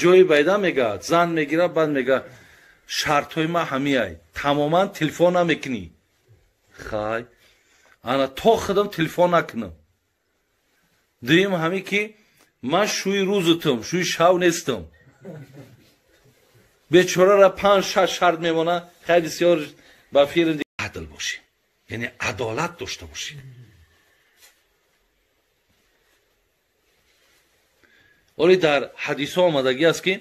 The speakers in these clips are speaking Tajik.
Ҷои байда мегӯяд, зан мегирад, баъд мегӯяд шартҳои ман ҳамиай, тамоман телефон намекунӣ. Хай, ана то худам телефон накунам. Дуюм ҳаме ки ман шӯи рӯзутам, шӯи шав нестам. Бечорара 5-6 шарт мемона. Хай бисёр ба филм адл бошӣ, яъне адолат дошта бошӣ. Оли дар ҳадисҳо омадагӣ аст ки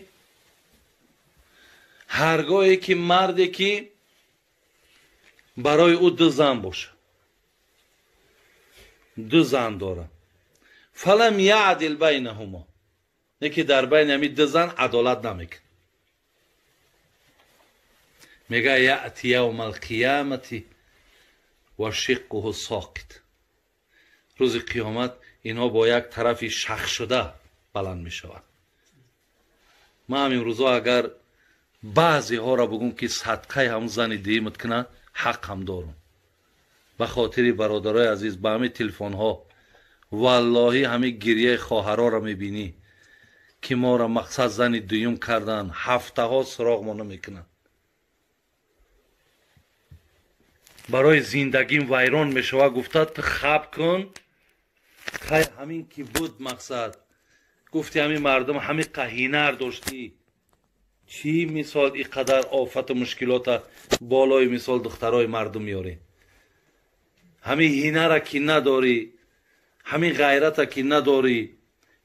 ҳаргоҳе ки марде ки барои ӯ ду зан бошад, ду зан дорад, фалам яъдил байнаҳумо, не ки дар байни ҳамин ду зан адолат намекунад. Мега яъти явма алқиямати ва шиққуҳу соқит. Рӯзи қиёмат инҳо бо як тарафи шахшуда баланд мешавад. Ман ҳам имрӯзо агар баъзеҳоро бугум ки садқаи ҳамун зани дуюмат кунад, ҳақ ҳам дорум. Ба хотири бародарои азиз, ба ҳамин телефонҳо валлоҳи ҳамин гирияи хоҳароро мебинӣ ки моро мақсад зани дуюм кардан, ҳафтаҳо суроғ мо намекунанд. Барои зиндагим вайрон мешавад, гуфта ту хаб кун. Хай ҳамин ки буд мақсад, гуфти ҳамин мардум ҳамин қаҳинар доштӣ, чӣ мисол ин қадар офату мушкилота болои мисол духтарои мардум меорӣ? Ҳамин ҳинара ки надорӣ, ҳамин ғайрата ки надорӣ,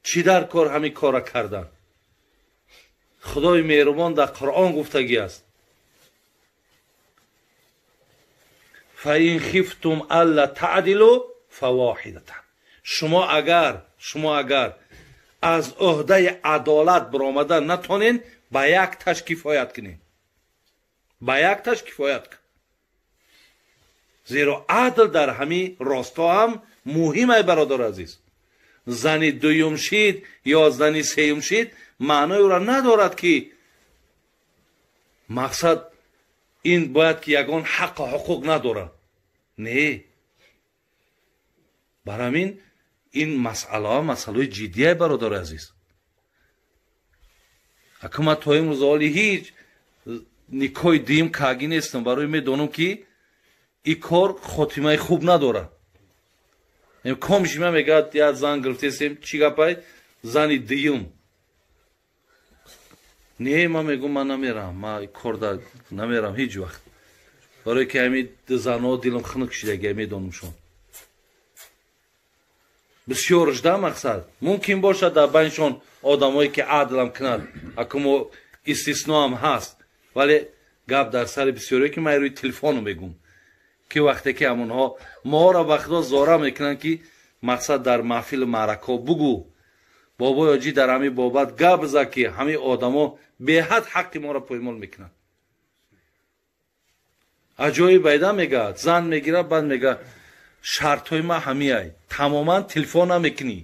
чӣ дар кор ҳамин кора кардан? Худои меҳрубон дар Қуръон гуфтагӣ аст: фаин хифтум алла таъдилу фавоҳидатан. Шумо агар аз ӯҳдаи адолат баромада натонен, ба як таш кифоят кунед, ба як таш кифоят кун. Зеро адл дар ҳамин росто ҳам муҳим ай бародари азиз. Зани дуюм шид ё зани сеюм шид маънои ӯро надорад ки мақсад ин бояд ки ягон ҳаққу ҳуқуқ надорад. Не, бар ҳамин ин масъалаҳо масъалаҳои ҷиддие бародари азиз. Ака ман то имрӯз ҳоли ҳеҷ никоҳи дуюм кагӣ нестам, барои медонам ки ин кор хотимаи хуб надорад. Комшима мегӯяд як зан гирифтесем, чӣ гапай? Зани дуюм. Не, ман мегӯм ман намерам, ман корда намерам ҳеҷ вақт, барое ки ҳамин занҳо дилам хунук шидагия, медонамшон. Бисёрш да мақсад мумкин бошад дар байншон одамое ки адлам кунад, акумо истисноам ҳаст, вале гап дар сари бисёре ки ман рӯи телефону мегӯм ки вақте ки ҳамонҳо моро ба худо зора мекунанд ки мақсад дар маҳфилу маъракаҳо бугӯ бобои оҷӣ дар ҳамин бобат гап зад ки ҳамин одамо беҳад ҳаққи моро поймол мекунанд. Аҷоиб байда мегӯяд, зан мегирад, баъд мегӯяд шартҳои ман ҳамиай, тамоман телефон намекунӣ.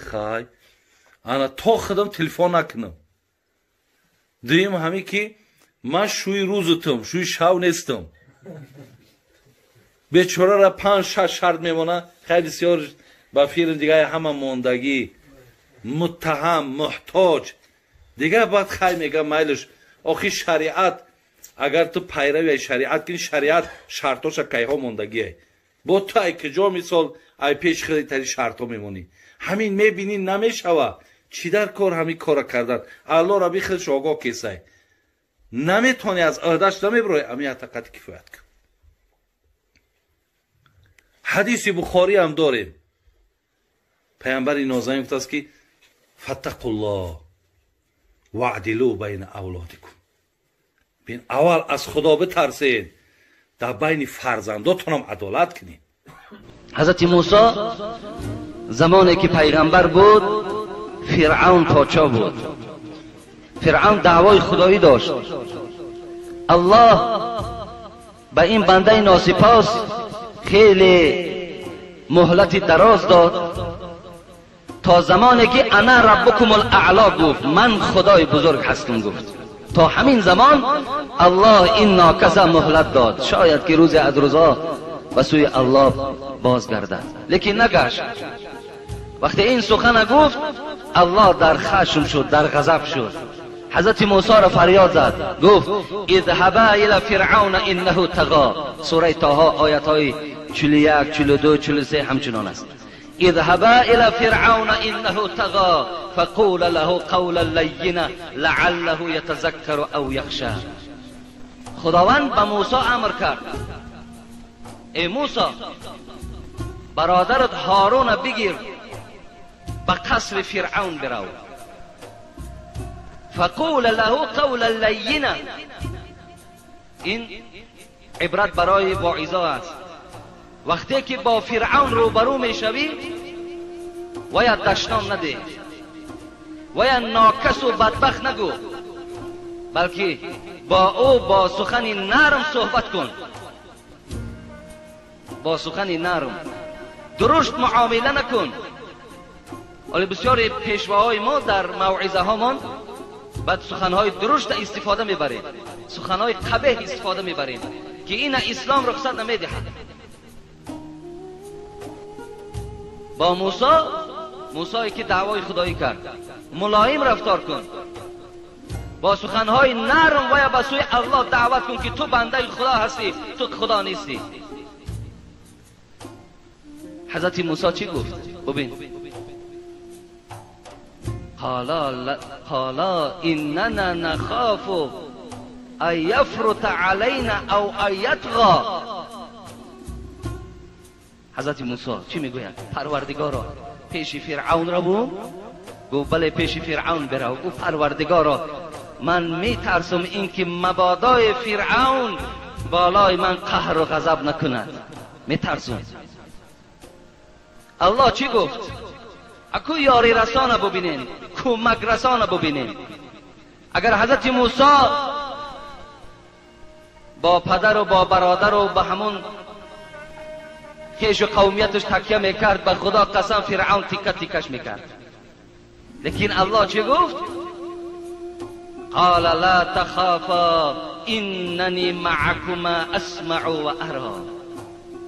Хай, ана то худам телефон накунам. Дуюм ҳаме ки ман шӯи рӯзутам, шӯи шав нестам. Бечорара 5-6 шарт мемона. Хай бисёр ба филм дигар ҳама мондагӣ, муттаҳам, муҳтоҷ. Дигар баъд хай мега майлиш, охи шариат, агар ту пайрави шариат кунӣ, шариат шартоша кайҳо мондагие. Бо ту ай куҷо мисол ай пеши худат тари шартҳо мемонӣ? Ҳамин мебинӣ намешава. Чӣ дар кор ҳамин кора кардан? Аллоҳ раби худаш огоҳ кесай. Наметавонӣ аз ӯҳдаш намебироӣ, ҳамин ҳатақати кифоят кун. Ҳадиси Бухорӣ ҳам дорем. Паямбари нозанин гуфтааст ки фаттақуллоҳ ваъдилу байна авлодикум. Бин аввал аз Худо битарсед, дар байни фарзандотонам адолат кунед. Ҳазрати Мусо замоне ки пайғамбар буд, Фиръавн подшоҳ буд. Фиръавн даъвои худоӣ дошт. Аллоҳ ба ин бандаи носипос хеле муҳлати дароз дод то замоне ки ана раббукум алаъло гуфт, ман худои бузург ҳастам гуфт. То ҳамин замон Аллоҳ ин нокаса муҳлат дод, шояд ки рӯзе аз рӯзҳо ба сӯи Аллоҳ бозгардад, лекин нагашт. وقتی این سخن گفت الله در خشم شد، در غضب شد. حضرت موسی را فریاد زد، گفت اذهبا الى فرعون انه طغى. سوره طه آیت های 41 42 43 همچنان است. اذهبا الى فرعون انه طغى فقولا له قولا لینا لعله یتذکر او یخشى. خداوند به موسی امر کرد، ای موسی برادرت هارون بگیر به قصر فرعون برو. فقول له قولا لینا. این عبرت برای واعظا است. وقتی که با فرعون روبرو میشوی باید دشنام نده، باید ناکس و بدبخت نگو، بلکه با او با سخن نرم صحبت کن، با سخن نرم، درشت معامله نکن. ولی بسیاری پیشواهای ما در موعظه هامان بعد سخنهای درشت استفاده میبریم، سخنهای قبیح استفاده میبریم که این اسلام رخصت نمیدهد. با موسی، موسی که دعوای خدایی کرد، ملایم رفتار کن، با سخنهای نرم و به سوی الله دعوت کن که تو بنده خدا هستی، تو خدا نیستی. حضرت موسی چی گفت؟ ببین، قالا اننا نخاف ان یفرط علینا او ان یطغی. حضرت موسی چی میگوید؟ پروردگارا پیش فرعون را بو؟ گفت بله پیش فرعون برو. گفت پروردگارا من میترسم اینکه مبادای فرعون بالای من قهر و غضب نکند، میترسم. الله چی گفت؟ اکو یاری رسانه ببینین، کمک رسانه ببینین. اگر حضرت موسی با پدر و با برادر و با همون خیش و قومیتش تکیه میکرد، به خدا قسم فرعون تیکه تیکش میکرد. لیکن الله چی گفت؟ قال لا تخافا اننی معکما اسمع و ارا.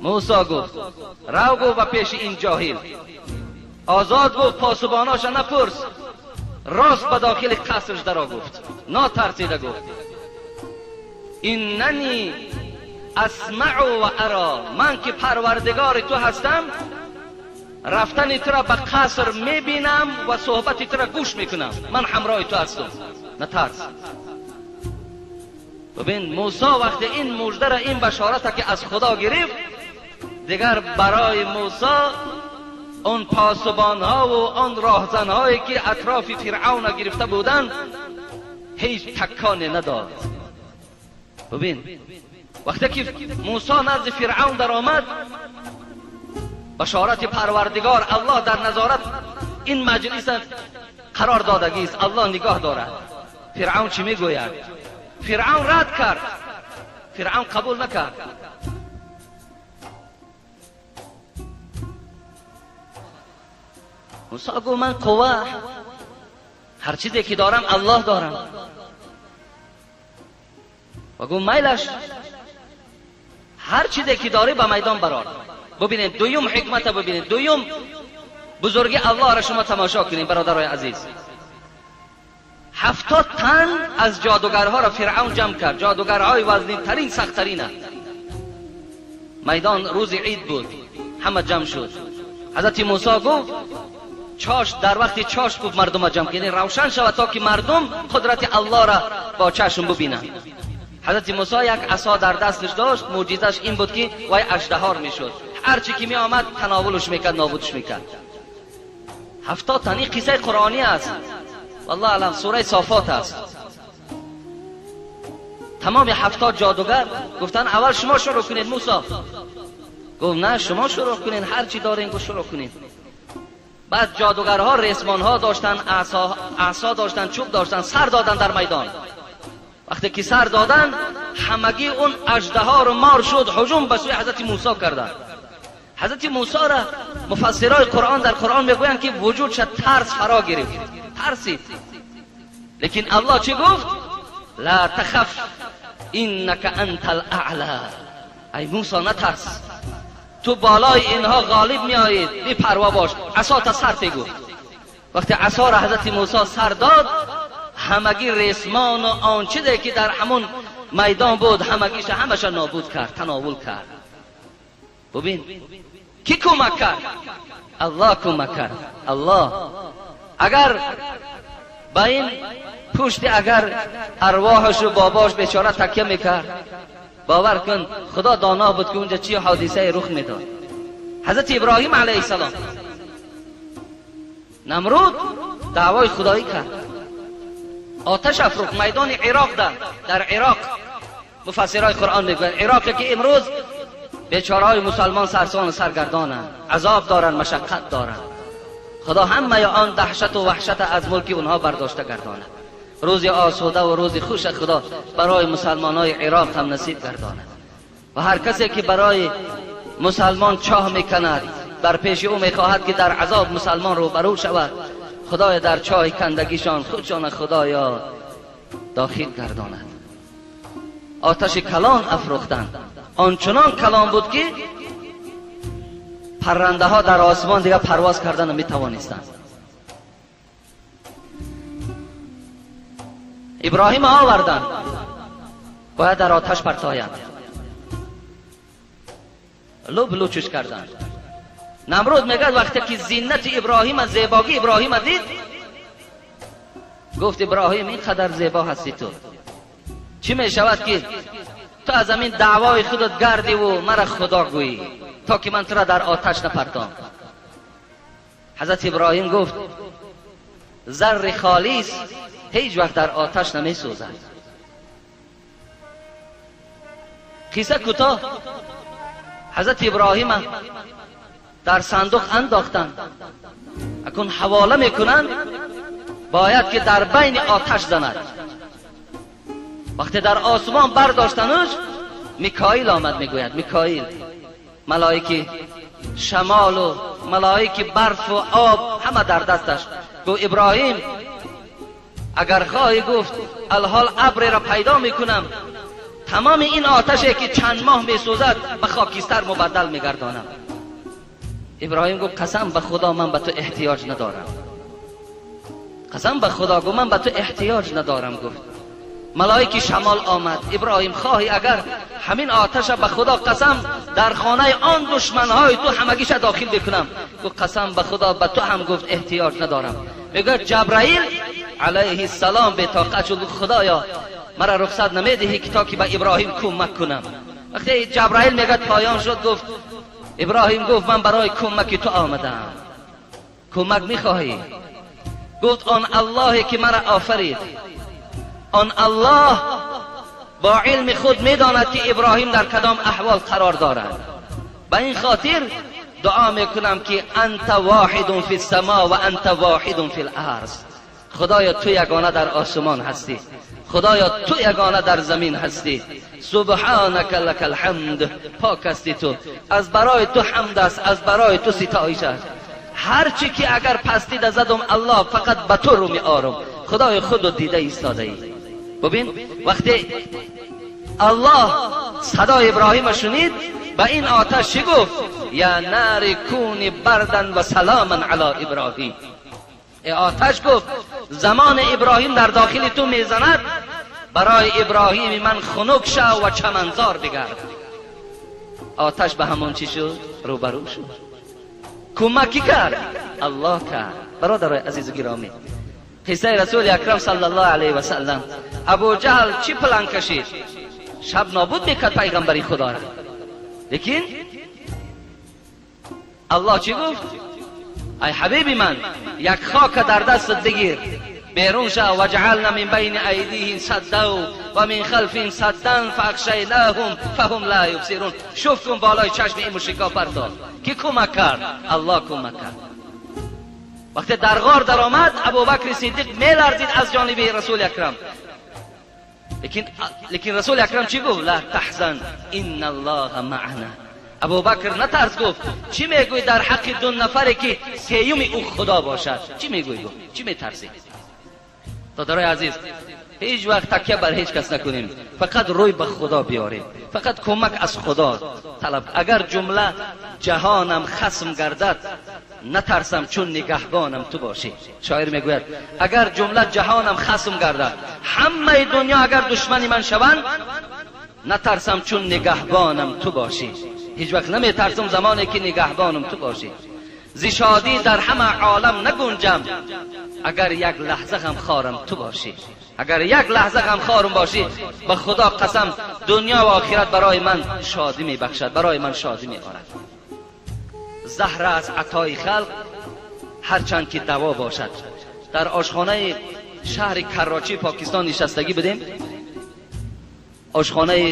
موسی گفت رو گفت به پیش این جاهل، آزاد گفت پاسباناش نپرس، راست به داخل قصرش درا گفت، ناترسیده گفت اننی اسمع و ارا، من که پروردگار تو هستم رفتن تو را به قصر میبینم و صحبت تو را گوش میکنم، من همراه تو هستم، نترس. ببین موسی وقتی این مژده را، این بشارت که از خدا گرفت، دیگر برای موسی آن پاسبان ها و آن راهزن هایی که اطراف فرعون گرفته بودند هیچ تکانی نداد. ببین وقتی که موسی نزد فرعون در آمد، بشارت پروردگار الله در نظارت این مجلس قرار دادگی است، الله نگاه دارد. فرعون چی میگوید؟ فرعون رد کرد، فرعون قبول نکرد. موسی گفت من قوه، هر چیزی که دارم الله دارم. و گفت میلش، هر چیزی که داری به میدان برار. ببینید دویم حکمت، ببینید دویم بزرگی الله را شما تماشا کنید برادرای عزیز. 70 تن از جادوگرها را فرعون جمع کرد، جادوگرهای وزنین ترین سخت ترین. میدان روز عید بود، همه جمع شد. حضرت موسی گفت چاش، در وقت چاش گفت مردم جمع کنید، روشن شود تا که مردم قدرت الله را با چشم ببینند. حضرت موسی یک عصا در دستش داشت، معجزش این بود که وای اژدهار میشد، هر چی که می آمد تناولش میکرد، نابودش میکرد. 70 تن، این قصه قرآنی است، والله اعلم، سوره صافات است. تمام 70 جادوگر گفتن اول شما شروع کنید. موسی گفت نه شما شروع کنید، هر چی دارین گفت شروع کنید. بعد جادوگرها ریسمانها داشتن، عصا داشتن، چوب داشتن، سر دادن در میدان. وقتی که سر دادن همگی اون اژدها رو مار شد، هجوم به سوی حضرت موسی کردن. حضرت موسی را مفسرای قرآن در قرآن میگویند که وجودش ترس فرا گرفت، ترسید. لیکن الله چی گفت؟ لا تخف انک انت الاعلی. ای موسی نترس، تو بالای اینها غالب میآیی، بی پروا باش، عصا تا سر بگو. وقتی عصا را حضرت موسی سر داد، همگی ریسمان و آن چیزی که در همون میدان بود همگیش همش نابود کرد، تناول کرد. ببین کی کمک کرد؟ الله کمک کرد. الله اگر با این پشت اگر ارواحش و باباش بیچاره تکیه میکرد، باور کن خدا دانا بود که اونجا چی حادثه رخ میداد. حضرت ابراهیم علیه السلام، نمرود دعوای خدایی کرد، آتش افروخت میدان عراق. در عراق مفسرای قرآن میگویند عراق که امروز بیچاره‌های مسلمان سرسان و سرگردانند، عذاب دارند، مشقت دارند. خدا همه آن دهشت و وحشت از ملک اونها برداشته گرداند. روز آسوده و روز خوش خدا برای مسلمان های عراق هم نصیب گرداند. و هر کسی که برای مسلمان چاه میکند، بر پیش او میخواهد که در عذاب مسلمان روبرو شود، خدای در چاه کندگیشان خودشان خدایا داخل گرداند. آتش کلان افروختند، آنچنان کلان بود که پرنده ها در آسمان دیگه پرواز کردن نمیتوانستند. ابراهیم آوردند، باید در آتش پرتایند، لب لوچش کردند. نمرود میگه وقتی که زینت ابراهیم، زیباگی ابراهیم دید، گفت ابراهیم اینقدر زیبا هستی تو، چی میشود که تو از همین دعوای خودت گردی و مرا خدا گویی تا که من تو را در آتش نپرتام. حضرت ابراهیم گفت زر خالص هیچ وقت در آتش نمی سوزد. قصه کوتاه، حضرت ابراهیم در صندوق انداختند، اکنون حواله میکنند، باید که در بین آتش زند. وقتی در آسمان برداشتنش، میکائیل آمد، میگوید میکائیل ملائک شمال و ملائک برف و آب همه در دستش. گفت ابراهیم اگر خواهی، گفت الحال ابر را پیدا میکنم، تمام این آتشی که چند ماه میسوزد به خاکستر مبدل میگردانم. ابراهیم گفت قسم به خدا من به تو احتیاج ندارم، قسم به خدا گفت من به تو احتیاج ندارم. گفت ملائک شمال آمد، ابراهیم خواهی اگر همین آتش به خدا قسم در خانه آن دشمنهای تو همگیش داخل بکنم. گفت قسم به خدا به تو هم گفت احتیاج ندارم. میگه جبرائیل علیه السلام به طاقت شد، خدایا مرا رخصت نمیدهی که تا که به ابراهیم کمک کنم. وقتی جبرائیل میگه پایان شد، گفت ابراهیم گفت من برای کمک تو آمدم، کمک میخواهی؟ گفت آن اللهی که مرا آفرید، آن الله با علم خود میداند که ابراهیم در کدام احوال قرار دارد. به این خاطر دعا میکنم که انت واحد فی السما و انت واحد فی الارض. خدایا تو یگانه در آسمان هستی، خدایا تو یگانه در زمین هستی. سبحانک لک الحمد، پاک هستی تو، از برای تو حمد است، از برای تو ستایش است. هرچی که اگر پستی زدم الله فقط به تو رو می آرم، خدای خود رو دیده ایستاده ای. ببین وقتی الله صدای ابراهیم شنید، به این آتش چی گفت؟ یا نار کونی بردن و سلاما علی ابراهیم. ای آتش گفت زمان ابراهیم در داخل تو میزند، برای ابراهیم من خنک شو و چمنزار بگرد. آتش به همون چی شد؟ روبرو شد. کمکی کرد؟ الله کرد. برادرای عزیز و گرامی، قصه رسول اکرم صلی الله علیه و سلم، ابو جهل چی پلان کشید؟ شب نابود میکرد پیغمبری خدا را. لیکن الله چی گفت؟ ای حبیبی من یک خاک در دستت بگیر، بیرون شو، و جعلنا من بین ایدیهم سدا و من خلفهم سدا فاغشیناهم فهم لا یبصرون. شوف کن بالای چشم این مشرکا پرتاب. کی کمک کرد؟ الله کمک کرد. وقتی در غار در آمد، ابوبکر صدیق میلرزید از جانب رسول اکرم. لیکن رسول اکرم چی گفت؟ لا تحزن ان الله معنا. ابوبکر نترس، گفت چی میگوی در حق دو نفری که سیوم او خدا باشد؟ چی میگوی؟ گفت چی میترسی؟ دادرای عزیز، Ҳеҷ вақт такя бар ҳеҷ кас накунем, фақат рӯй ба Худо биёрем, фақат кӯмак аз Худо талаб. Агар ҷумла ҷаҳонам хасм гардад, натарсам чун нигаҳбонам ту бошӣ. Шоир мегӯяд агар ҷумла ҷаҳонам хасм гардад, ҳамаи дунё агар душмани ман шаванд, натарсам чун нигаҳбонам ту бошӣ. Ҳеҷ вақт наметарсам замоне ки нигаҳбонам ту бошӣ. Зи шодӣ дар ҳама олам нагунҷам, агар як лаҳза ғамхорам ту бошӣ. Агар як лаҳза ғамхорам бошӣ, ба Худо қасам дунё ва охират барои ман шодӣ мебахшад, барои ман шодӣ меорад. Заҳр аз атои халқ ҳарчанд ки даво бошад. Дар ошхонаи шаҳри Карочи Покистон нишастагӣ будем. Ошхонаи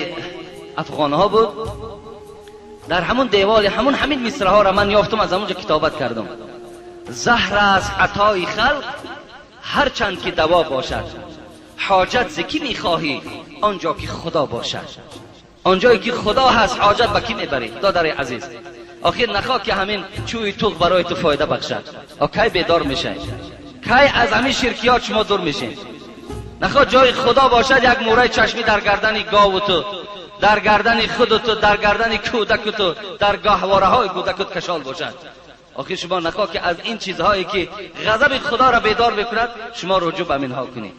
афғонҳо буд. Дар ҳамун деволи ҳамун ҳамин мисраҳоро ман ёфтам, аз ҳамунҷо китобат кардам. Заҳр аз атои халқ ҳарчанд ки даво бошад, ҳоҷат зи кӣ мехоҳӣ онҷо ки Худо бошад. Онҷое ки Худо ҳаст ҳоҷат ба кӣ мебарӣ? Додари азиз, охир нахоҳ ки ҳамин чӯи туғ барои ту фоида бахшад. Кай бедор мешавӣ? Кай аз ҳамин ширкиёт шумо дур мешед? Нахоҳ ҷои Худо бошад як мӯраи чашмӣ дар гардани гову ту, дар гардани худу ту, дар гардани кӯдаку ту, дар гаҳвораҳои кӯдакут кашол бошад. Охир шумо нахоҳ ки аз ин чизҳое ки ғазаби Худоро бедор мекунад шумо рӯҷӯъ ба минҳо кунед.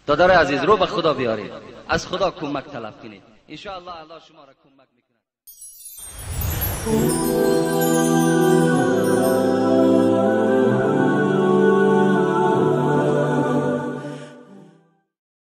Додари азиз, рӯ ба Худо биёред, аз Худо кӯмак талаб кунед. Иншоаллоҳ Аллоҳ шуморо кӯмак мекунад.